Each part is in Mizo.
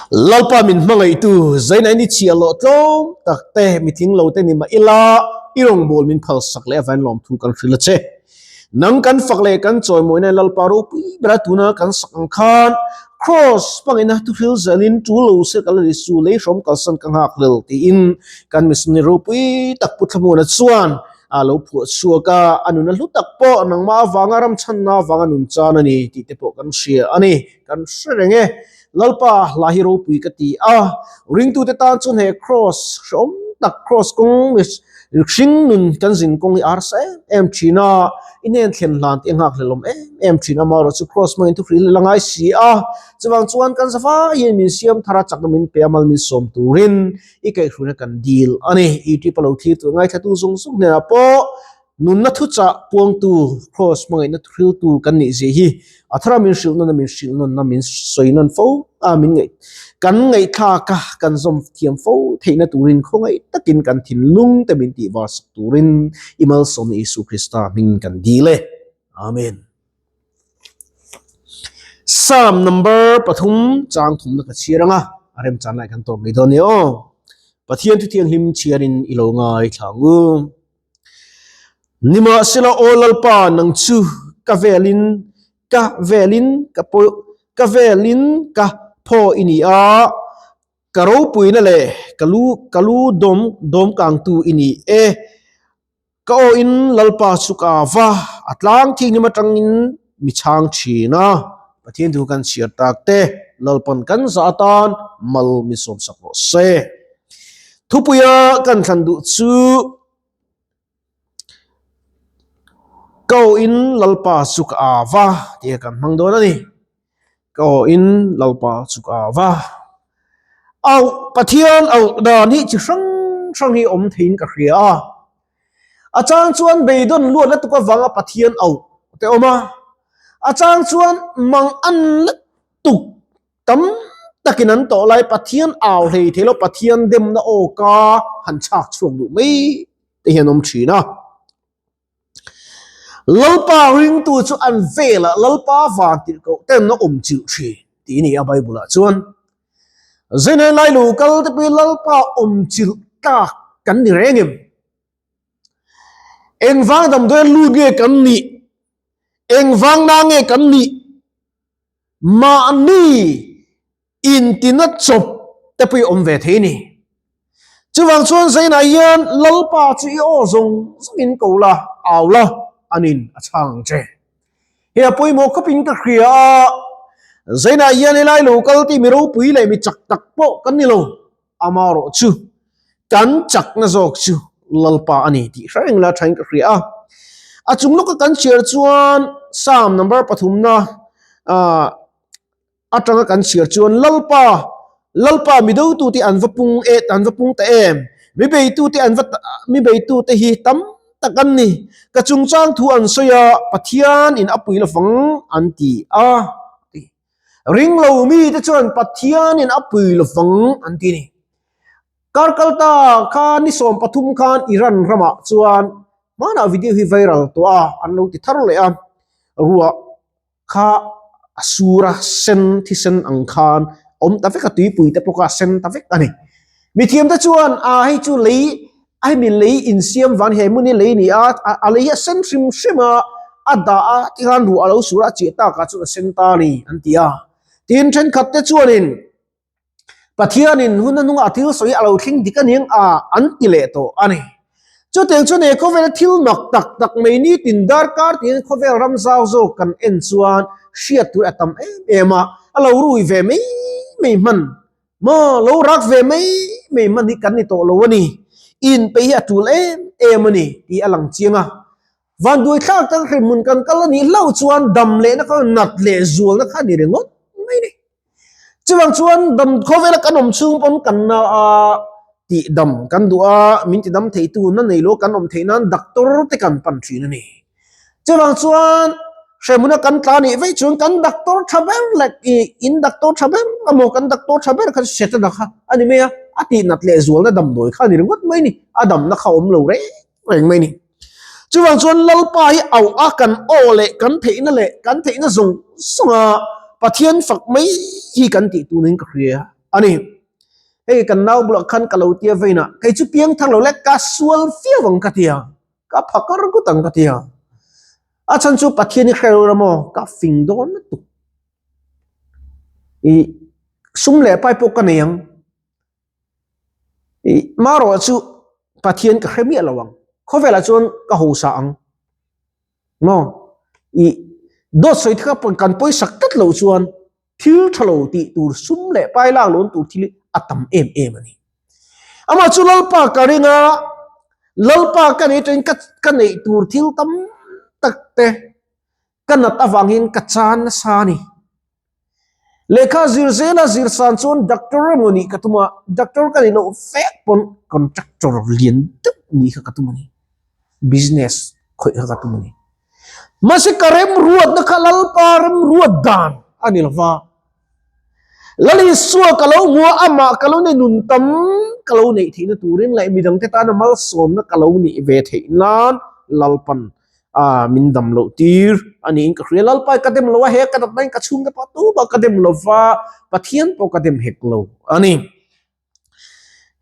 Lalpa min hmangaihtu Zainaini chhiahhlawh tlawm tak te mitling lo te ni mah ila i rawngbâwl min phalsak leh avain lawmthu kan hrilh a che. Nang kan fak leh kan chawimawina Lalpa ropui bera tuna kan sak ang khan Kraws hmangaihna thuhril zelin ṭul lo se ka la ni su lei hrawm kalsan ka nghak hlel tiin kan missionary ropui tak Pu Thlamuana chuan a lo phuah chhuak a, a nuna hlu tak pawh nangmah avanga ramchhanna avanga nun chan a ni tih te pawh kan hria a ni. Kan hre reng e, Lalpa hla hi ropui ka ti a, ringtute tan chuan he kraws hrehawm tak kraws kawng hring nun kan zin kawng hi a harsa em em thin a, i hnen thlen hlan tih a nghakhlelawm em em thin a, amaherawhchu chu kraws hmangin thu hril la ngai si a, chuvang chuan kan zavai hian min siam thar a, chakna min pe a, mal min sawm turin i kaihhruina kan dil a ni. YouTube a lo thlir tur ngaithlatu zawng zawng hnenah pawh Nunna thuchah puangtu, kraws hmangaihna thuhriltu kan nih zia hi a thara min hrilh nawn a, min hrilh nawn a, min sawi nawn fo a, min ngaih kan ngaihthlak a, kan zawm thiam fo theihna turin khawngaih takin kan thinlung te min tihvar sak turin i malsawmna Isu Krista hming kan dil e. Amen. Psalm number pathum chang thumna ka chhiar ang a, a remchan lai kan tawp mai dawn nia aw. Pathian thuthianghlim chhiarin i lo ngaithla ang u. Nimahsela aw Lalpa nang chu ka velin ka velin ka ka velin ka phaw i ni a, ka ropuina leh ka lu ka lu dawm dawm kangtu i ni e. Ka aw in Lalpa chu ka va, a tlang thihnim atangin mi chhang thin a. Pathian thu kan chhiar tak te Lalpan kan zah atan mal min sawmsak rawh se. Thupuia kan thlan duh chu Ka aw in Lalpa chu ka au va tih kan hmang dawn a ni. Ka aw in Lalpa chu ka au va. Auh Pathian auh dan hi chi hrang hrang hi awm theiin ka hria a. A chang chuan beidawn luat lutuk avanga Pathian auh te awm a. A chang chuan mang an lutuk Tam takin an tawh lai Pathian au hlei thei lo, Pathian demna aw ka han chhak chhuak duh mai te hian awm thin a. Lalpa ringtu chu an velah Lalpa van tirh koh ten a awm chilh thin tih a ni a Bible ah chuan. Zenei lai lo kal te pawhin Lalpa awm chilh tlak kan ni reng em? Engvang damdawi lut nge kan nih? Engvang na nge kan nih? Mahni intina chawp te pawh i awm ve thei ni. Chuvang chuan Zainah hian Lalpa chu i aw zawng zawngin ko la, au la, anin a chhang ang che. Hei a pawimawh khawpin ka hria a, Zainah hian helai lo kal tih mi ropui leh mi chak tak pawh kan ni lo, amaherawh chu kan chakna zawk chu Lalpa a ni tih hre reng la thain ka hria a. A chung lawka kan chhiar chuan Psalm number pathumna atanga kan chhiar chuan Lalpa, Lalpa mi dotute an va pung e, an va pung ta em, mi beitute an va mi beitute hi tam tak an ni, ka chungchang thu an sawi a, Pathian in a pui lovang an ti a. Ring lo mite chuan Pathianin a pui lovang an ti ni. Kar kal ta khan ni 13 khan Iran ramah chuan hmanah video hi viral tawh a, an lo ti thar leh a, ruah kha a sur a, sen thisen ang khan awm ta vek a, tuipui te pawh kha a sen ta vek a ni. Mithiamte chuan a hei chu lei a hemi lei insiam vang hei hmun hi lei ni a, a lei hi a sen hrim hrim a, a dah a tikhan ruah a lo sur a, a chiah takah chuan a sen ta a ni an ti a. Tin, thenkhat te chuanin Pathianin hun a hnungah thil sawi a lo thleng dik a ning a an ti leh tawh a ni. Chutiang chuan he khawvela thil mak tak tak mai nitin darkar tiin khawvel ram zau zawk kan en chuan hriat tur a tam em em a, a lo rui ve mai mai hman Maw lo rak ve mai mai hman hi kan ni tawh lo a ni, inpeih hi a tul em em a ni tih a lang chiang a. Vanduai thlak tak hrimhmun kan kal a nih hlauh chuan dam lehna kha nat leh zualna kha a ni ringawt mai a ni. Chuvang chuan dam khawvela kan awm chhung pawn kan na a tih dam kan duh a, min ti dam theitu na nei lo kan awm theih nan doctor te kan pan thin a ni. Chuvang chuan hremhuna kan tla nih veih chuan kan doctor tha ber leh i in doctor tha ber emaw kan doctor tha ber kha Setana kha a ni mai a, a tih nat leh zualna damdawi kha a ni ringawt mai a ni, a damna kha a awm lo reng reng mai a ni. Chuvang chuan Lalpa hi auh a kan aw leh kan theihna leh kan theihna zawng zawnga Pathian fak mai hi kan tih tunin ka hria. a ni. Hei kan nau bulah khan ka lo tia vein a, kei chu piang thar lo le ka sual viau ang ka tia, ka phakar gut ang ka tia. A chhan chu Pathian hi hrelo ram aw, ka fing dawn lutuk. I sum leh pai pawh ka nei ang. I marawh chu Pathian ka hre miah lo ang. Khawvelah chuan ka hausa ang. Maw? I dawt sawi te kha kan pawisak tlat loh chuan thil tha lo tih tur sum leh pai lak lawn tur thil hi a tam em em a ni. Amah chu Lalpa ka ring a, Lalpa ka nei atangin ka ka neih tur thil tam tak te ka nat avangin ka chan nasa a ni. Lehkha zir zela zir san chuan doctor emaw nih ka tum a, doctor ka nih loh vek pawn contractor lian deuh nih kha ka tum a ni. Business khawih kha ka tum a ni. Mahse ka remruatna kha Lalpa remruat dan a ni lo va. Lal Isua ka lo hmu a, amah ka lo nei nun tam ka lo neih theihna turin leh midangte tana malsawmna ka lo nih ve theih nan Lalpan a min dam loh tir a niin ka hria. Lalpa ka dem lo a, he ka natna in ka chhungte pawh tumah ka dem lo va, Pathian pawh ka dem hek lo a ni.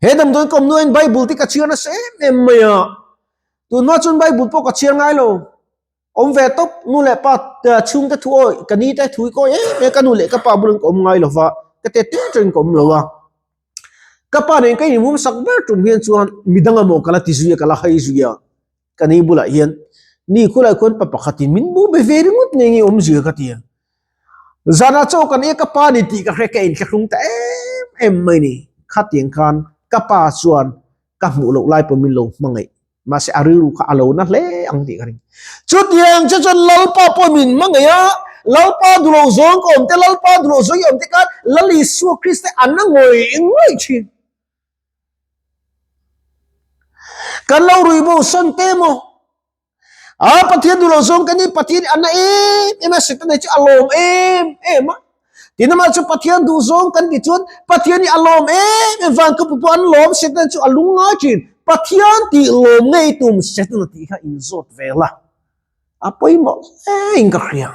He damdawi kawm nuain Bible te ka chhiar nasa em em mai a, tunhma chuan Bible pawh ka chhiar ngai lo. Awm ve tawp, nu leh pa chhungte thu awi, ka ni te thu hi ka awi em em, ka nu leh ka pa burin ka awm ngai lo va, ka te te atangin ka awm lo a. Ka pa nen ka inhum sak ber tum hian chuan midang amaw ka la ti zui a, ka la hai zui a. Ka ni bulah hian ni khulai khuan pa pakhatin min bu be ve ringawt nge nge awmzia ka ti a. Zanah chaw kan e ka pa ni tih ka hre ka inthlahrung ta em em mai ni. Khatiang khan ka pa chuan ka hmuh loh lai pawh min lo hmangaih. Mahse a rilru kha a lo na hle ang tih ka ring. Chutiang chu chuan Lalpa pawh min hmangaih a, Lalpa duhloh zawng ka awm te, Lalpa duhloh zawng i awm te khan Lal Isua Krista an na ngawih ngawih thin. Kan lo rui bo sawn te maw? A Pathian duh lo zawng kan ni Pathian an na em em a Setana chu a lawm em em a. Tin amah chu Pathian duh zawng kan ti chuan Pathian hi a lawm em em van ka pu pawh an lawm Setana chu a lung ngai thin. Pathian tih lawm ngei tum Setana tih kha inzawt ve la. A pawimawh hle in ka hria.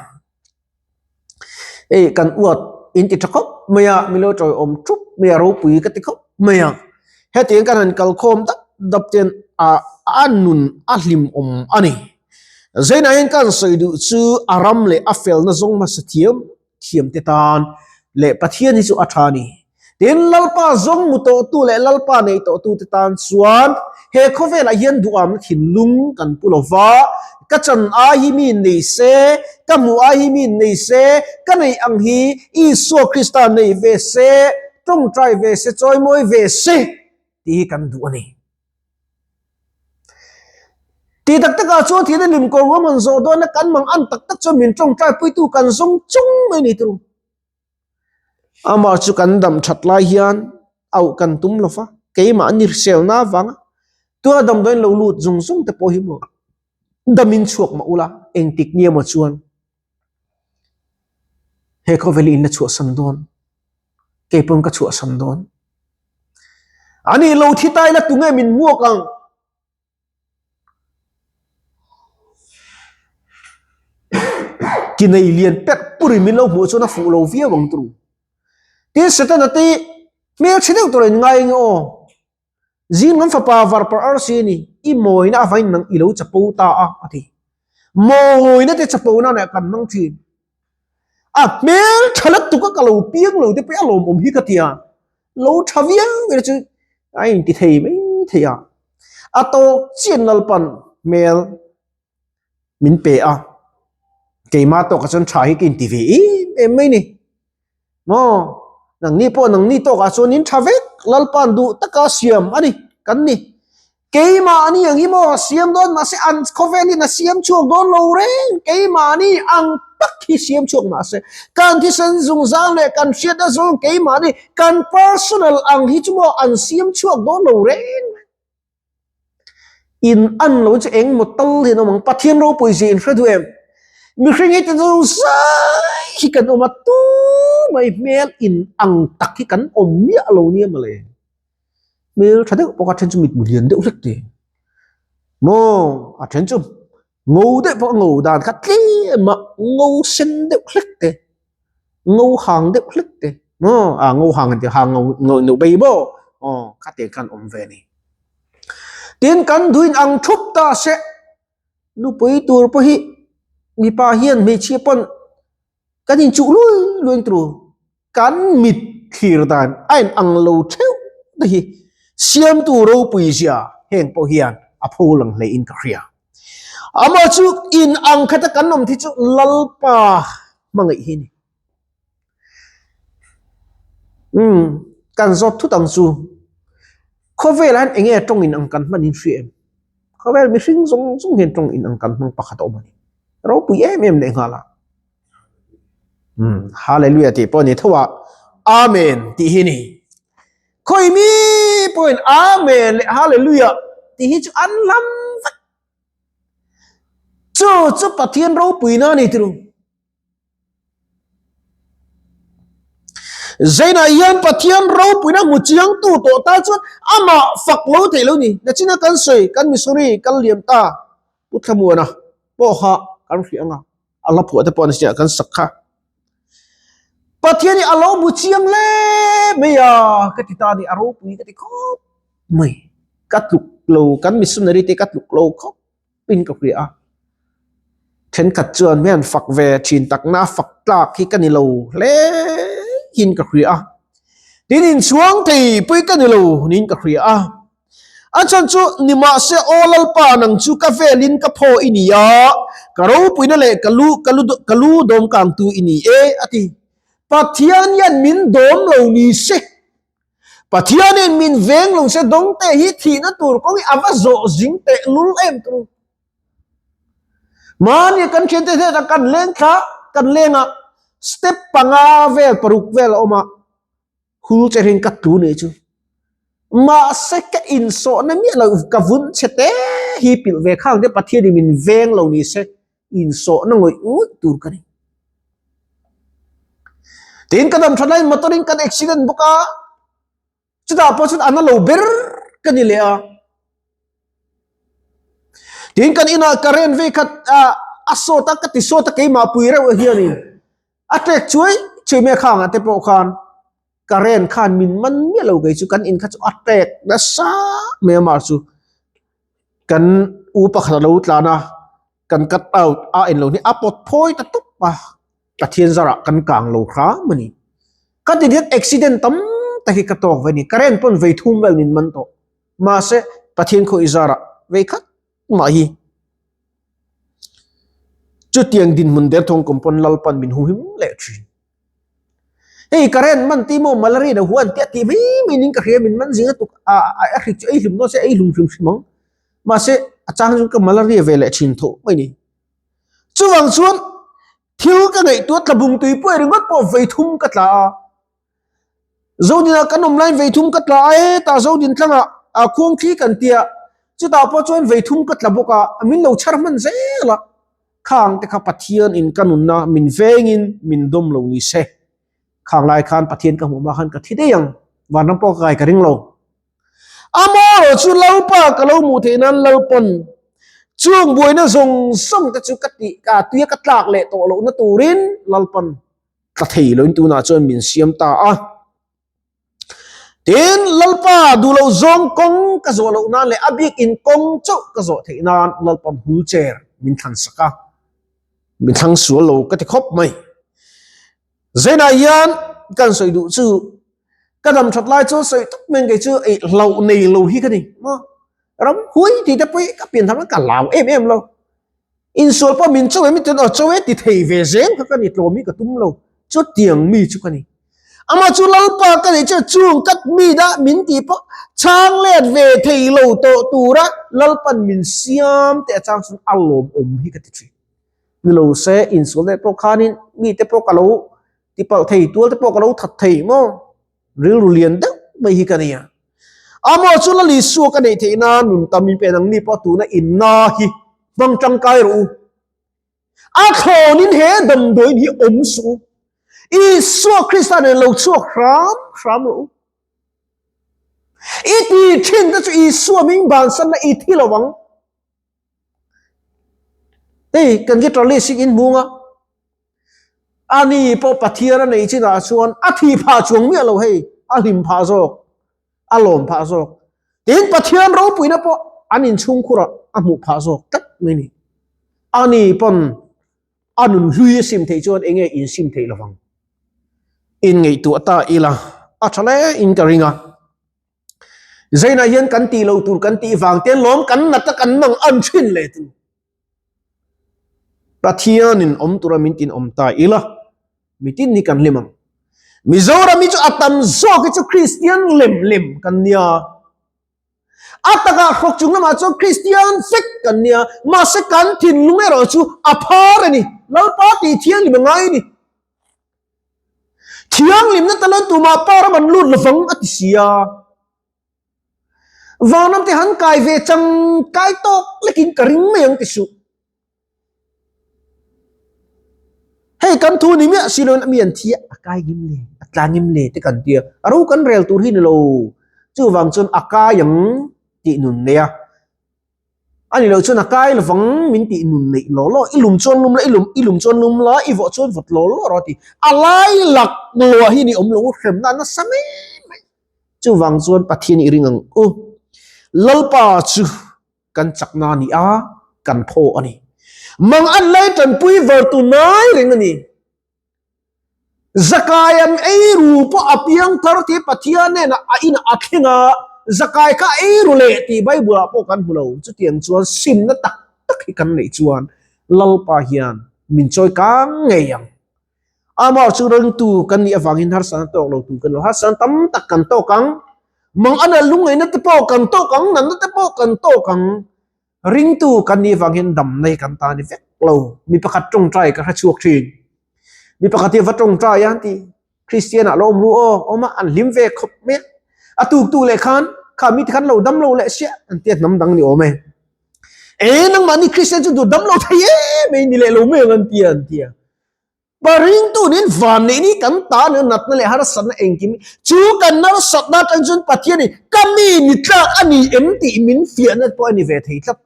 Hei kan uat in ti tha khawp mai a milo tawi awm thup mai a ropui ka ti khawp mai a hetiang kan han kal khawm dap dap ten a a nun a hlim awm a ni zainah hian kan sawi duh chu a ram leh a felna zawng hmasa thiam thiam te tan leh Pathian hi chu a tha a ni. Tin, Lalpa zawng mu tawhtu leh Lalpa nei tawhtute tan chuan he khawvelah hian duhamna thinlung kan pu lo va, ka chan ai hi mi nei se, ka hmuh ai hi mi nei se, ka neih ang hi Isua Krista nei ve se, tawngtai ve se, chawimawi ve se tih hi kan duh a ni. Tih tak takah chuan thihna lim kawr ruam han zawh dawna kan mang an tak tak chuan min tawngtai puitu kan zawng chung mai ni turu. Amah chu kan dam that lai hian auh kan tum lo va, keimah an irhselna avanga tuna damdawiin lo lut zung zung te pawh hi maw damin chhuak mah ula engtik ni emaw chuan he khawvel hi in la chhuahsan dawn, kei pawn ka chhuahsan dawn. Ani lo thi ta ila tunge min hmuak ang? Ki nei lian pek pur in min lo hmuh chuan a fuh lo viau ang turu. Tin Setana te hmel chhe deuh tur a in ngai nge aw. Zing lam fapa varparh arsi a ni, i mawina avain nang i lo chapo ta a a ti. Mawina te chapona nen kan hmang thin. A hmel tha lutuk a ka lo piang lo te pawh hi a lawmawm hi ka ti a. Lo tha viau ila chu a inti thei mai thei a. A tawk chian Lalpan hmel min pe a. Keima tawkah chuan tha hi ka inti ve em em mai ni. Maw, nangni pawh nangni tawkah chuan in tha vek, Lalpa'n duh taka siam a ni, kan ni. Keimahni ang hi maw a siam dawn mahse an khawvelin a siam chhuak dawn lo reng, keimahni ang tak hi siam chhuak mahse kan thisen zungzang leh kan hriatna zawng keimahni kan personal ang hi chu maw an siam chhuak dawn lo reng. In an lo chu eng maw tal hian awm ang, Pathian ropui zia in hre duh em? Mihring hi ti chu zai hi kan awm a, tu mai hmel in ang tak hi kan awm miah lo nia mawle. Hmel tha deuh pawh a then chu mitmu lian deuh hlek te. Maw a then chu ngo deuh pawh a ngo dan kha tlem a ngo sen deuh hlek te, ngo hang deuh hlek te. Maw a ngo hang an ti hang ngo ngo no bei maw aw kha tiang khan awm ve a ni. Tin kan duhin ang thup ta se nupui tur pawh hi mipa hian hmeichhia pawn kan inchuh lui lui ang turu kan mit thlir dan a in ang lo theuh te hi siamtu ropui zia heng pawh hian a pho lang hle in ka hria. Amah chu in ang khata kan awm thi chu Lalpa hmangaih hi a ni. Umm kan zawt thut ang chu khawvel ah hian eng nge tawng in ang kan hman in hria em khawvel mihring zawng zawng hian tawng in ang kan hmang pakhat a awm a ni ropui em em leh nghal a umm hallelujah tih pawh a ni tho a amen tih hi a ni khawi mi pawhin amen leh hallelujah tih hi chu an lam vek chu chu Pathian ropui na a ni tiro. Zainah hian Pathian ropuina hmu chiangtu tawh ta chuan amah fak lo theih lo ni. Nachina kan sawi, kan missionary kal liam ta Pu Thlamuana pawha kan hria anga a la phuah te pawh nachina kan sak kha. Pathian hi a lo hmu chiang hle mai a ka ti ta a ni, a ropui ka ti khawp mai. Ka tluk lo, kan missionary te ka tluk lo khawp. in ka hria a, thenkhat chuan hian fak ve thin takna fak tlak hi ka ni lo hle in ka hria a, tin inchhuang thei pui ka ni lo niin ka hria a, a chhan chu nimahse aw Lalpa nang chu ka velin ka phaw i ni a, ka ropuina leh ka lu ka lu ka lu dawm kangtu i ni e a ti. Pathian hian min dawm lo ni se. Pathianin min veng lo se dawngte hi thihna tur kawng hi a va zawh zing teh lul em tur. Mahni kan thiante hnenah kan leng thla kan leng a step panga vel paruk vel a awm a hul che rin ka tlu nih chu. Mahse ka insawhna miah lo ka vun chhe te hi pilh ve khang te Pathianin min veng lo ni se insawhna ngawih ngawih tur ka ni. Tin ka dam tha lai motor in kan accident bawk a, chutah pawh chuan an a lo ber ka ni leh a. Tin kan inah current vei khat a sawt a ka ti sawt a keimah pui reuh hianin a tek chuai chuai mai a khangah te pawh khan current khan min man miah lo kei chu kan in kha chu a tek nasa mai a mar chu kan u pakhat a lo tlan a. Kan cut out a en lo hi a pawt phawi ta tawp a, Pathian zarah kan kang lo hram a ni. Ka ti hian accident tam tak hi ka tawk ve a ni, current pawn vei thum vel min man tawh. Mahse Pathian khawi zarah vei khat mah hi chutiang dinhmun derthawng kum pawn Lalpan min huhim leh thin. Hei current man ti maw malaria na huan tia tih mai mai ning ka hria min man zing a tuk a a hrik chu ei hlum dawn se ei hlum hrim hrim ang mahse a chang chu ka malaria ve leh thin tho mai ni chuvang chuan thil ka ngaihtuah tla bung tui pawh ringawt pawh vei thum ka tla a Zodina kan awm laiin vei thum ka tla a hetah Zodin tlangah a khuang thli kan tia chutah pawh chuan vei thum ka tla bawk a min lo chhar hman zel a. Khang te kha Pathian in ka nunna min vengin min dawm lo ni se. Khang lai khan Pathian ka hmuh hma khan ka thi daih ang. Vanram pawh ka kai ka ring lo. Amaherawh chu Lalpa ka lo hmuh theih nan Lalpawn chung buaina zawng zawng te chu ka tih ka tuia ka tlak leh tawh lohna turin Lalpawn tla thei loin tunah chuan min siam ta a. Tin, Lalpa duh loh zawng kawng ka zawh loh nan leh a biakin kawng chauh ka zawh theih nan Lalpa wheelchair min thlan sak a, min thlang sual lo ka ti khawp mai. Zainah hian kan sawi duh chu ka dam that lai chuan sawi tawp mai kei chu ei hlauh nei lo hi ka ni maw. Ram hui tih te pawh hi ka pian tham ka hlau em em lo. Insual pawh min cho em ten aw cho e ti thei ve zel kha ka ni tlawm hi ka tum lo chutiang mi chu ka ni amah chu lalpa ka nei chu chung kat mi dah min ti pawh chhang let ve thei lo tawh tura lalpan min siam te achang chuan a lawm awm hi ka ti thin ni lo se insual leh pawh khanin mi te pawh ka lo ti palh thei tual te pawh ka lo that thei maw Rilru lian deuh mai hi ka nia. Amaw chu Lal Isua ka neih theih nan nun tam in pen ang ni pawh tuna inna hi hmang tangkai rawh u. A thlawnin he damdawiin hi awm suh u. Isua Krista nen lo chhuak hram hram rawh u. I ti thin te chu Isua hming bansanna i thi lo ang. Hei kan guitarist hi in hmung a. Ani pawh Pathian a nei chinah chuan a thih phah chuang miah lo hei, a hlim phah zawk, a lawm phah zawk. Tin, Pathian ropuina pawh an inchhungkhurah a hmuh phah zawk tlat mai ni. Ani pawn a nun hlui a sim theih chuan enge insim theih lovang? Inngaihtuah ta ila a tha hle in ka ring a. Zainah hian kan tih loh tur kan tih vang te lawm kan nat a kan mang an thin leh tu. Pathianin awm tura min tin awm ta ila mitin hi kan hlim ang. Mizoram hi chu a tam zawk hi chu Kristian lem lem kan nia. A takah hrawk chung lamah chuan Kristian vek kan nia, mahse kan thinlung erawh chu a phar a ni. Lalpa tih thianghlim a ngai a ni. Thianghlimna tal an tumah pa ram an lut lovang a ti si a. Vanram te han kai ve chang kai tawk lekin ka ring mai ang ti suh. Hei kan thu ni miah si loin mi an thi a, a kai ngim le, a tla ngim le te kan tia. A ro kan rel tur hi ni lo. Chuvang chuan a kai ang tih nun nei a. A ni loh chuan a kai lovang min tih nun neih law law. I lum chuan lum la, i lum i lum chuan lum la, i vawh chuan vawt law law rawh a ti. A lai lak luah hi ni awm lo, hremna a nasa mai mai. Chuvang chuan Pathian i ring ang u. Lalpa chu kan chakna a ni a, kan thaw a ni. Mang an lai tanpui var tu nai reng a ni. Zakai an ei ru pawh a piang thar tih Pathian hnenah a inah a thleng a, Zakai kha ei ru leh tih Bible ah pawh kan hmu lo. Chutiang chuan simna tak tak hi kan neih chuan Lalpa hian min chawi kang ngei ang. Amah chu ringtu kan nih avangin harsatna tawk lo tu kan lo. Harsatna tam tak kan tawk ang. Mang ana lungngaihna te pawh kan tawk ang, natna te pawh kan tawk ang. Ringtu kan nih avangin damna hi kan ta ni vek lo. Mi pakhat tawngtai ka hre chhuak thin. Mi pakhat hi a va tawngtai a, an ti. Kristian ah lo awm ru aw, awm a, an hlim ve khawp mai a. A tuktu leh khan, kha mi te khan lo dam lo leh siah, an tia hnam dang ni awm e. E nangmahni Kristian chu duh dam lo thei em ei ni leh lo mai ang an tia an tia. Paringtu nin van neih ni kan ta ni natna leh harsatna engkim chu kan harsatna atang chuan Pathian in ka mi ni tlak a ni em tih min fiahna pawh a ni ve thei tlat.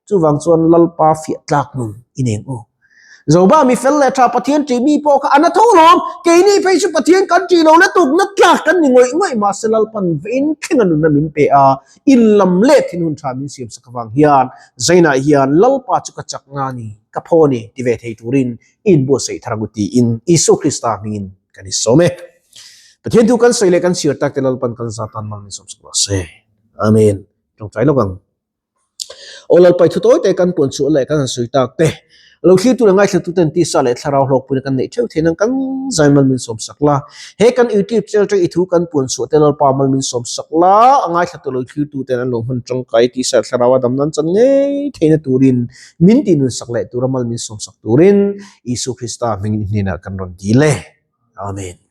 Chuvang chuan Lalpa fiah tlak nun i neng u. Zoba mi fel leh tha Pathian tih mi pawh kha a na tho lawm. Keini phei chu Pathian kan tih lo le tukna tlak kan ni ngawih ngawih mahse Lalpan vein thlenga nunna min pe a, in lam let thin hun tha min siam sak avang hian Zainah hian Lalpa chu ka chak nga ni, ka phaw ni ti ve thei turin i inbuatsaih thar ang u tiin Isua Krista hmingin kan insawm e. Pathian thu kan sawi leh kan chhiar tak te Lalpan kan za tan mal min sawm sak rawh se. Amen. Tawngtai lawk ang. Aw Lalpai thu tawi te kan puan chhuah leh kan han sawi tak te, lo thlir tu leh ngaithla tu ten tisa leh thlarau hlawkpuina kan neih theuh theih nan kan zai mal min sawm sak la. He kan YouTube channel atang i thu kan puan chhuah te Lalpa mal min sawm sak la, a ngaithla tu lo thlir tu ten an lo hman tangkai tisa leh thlarau a dam nan chan ngei theihna turin min tih nun sak leh tura mal min sawm sak turin Isu Krista hmingin i hnenah kan rawn dil e. Amen.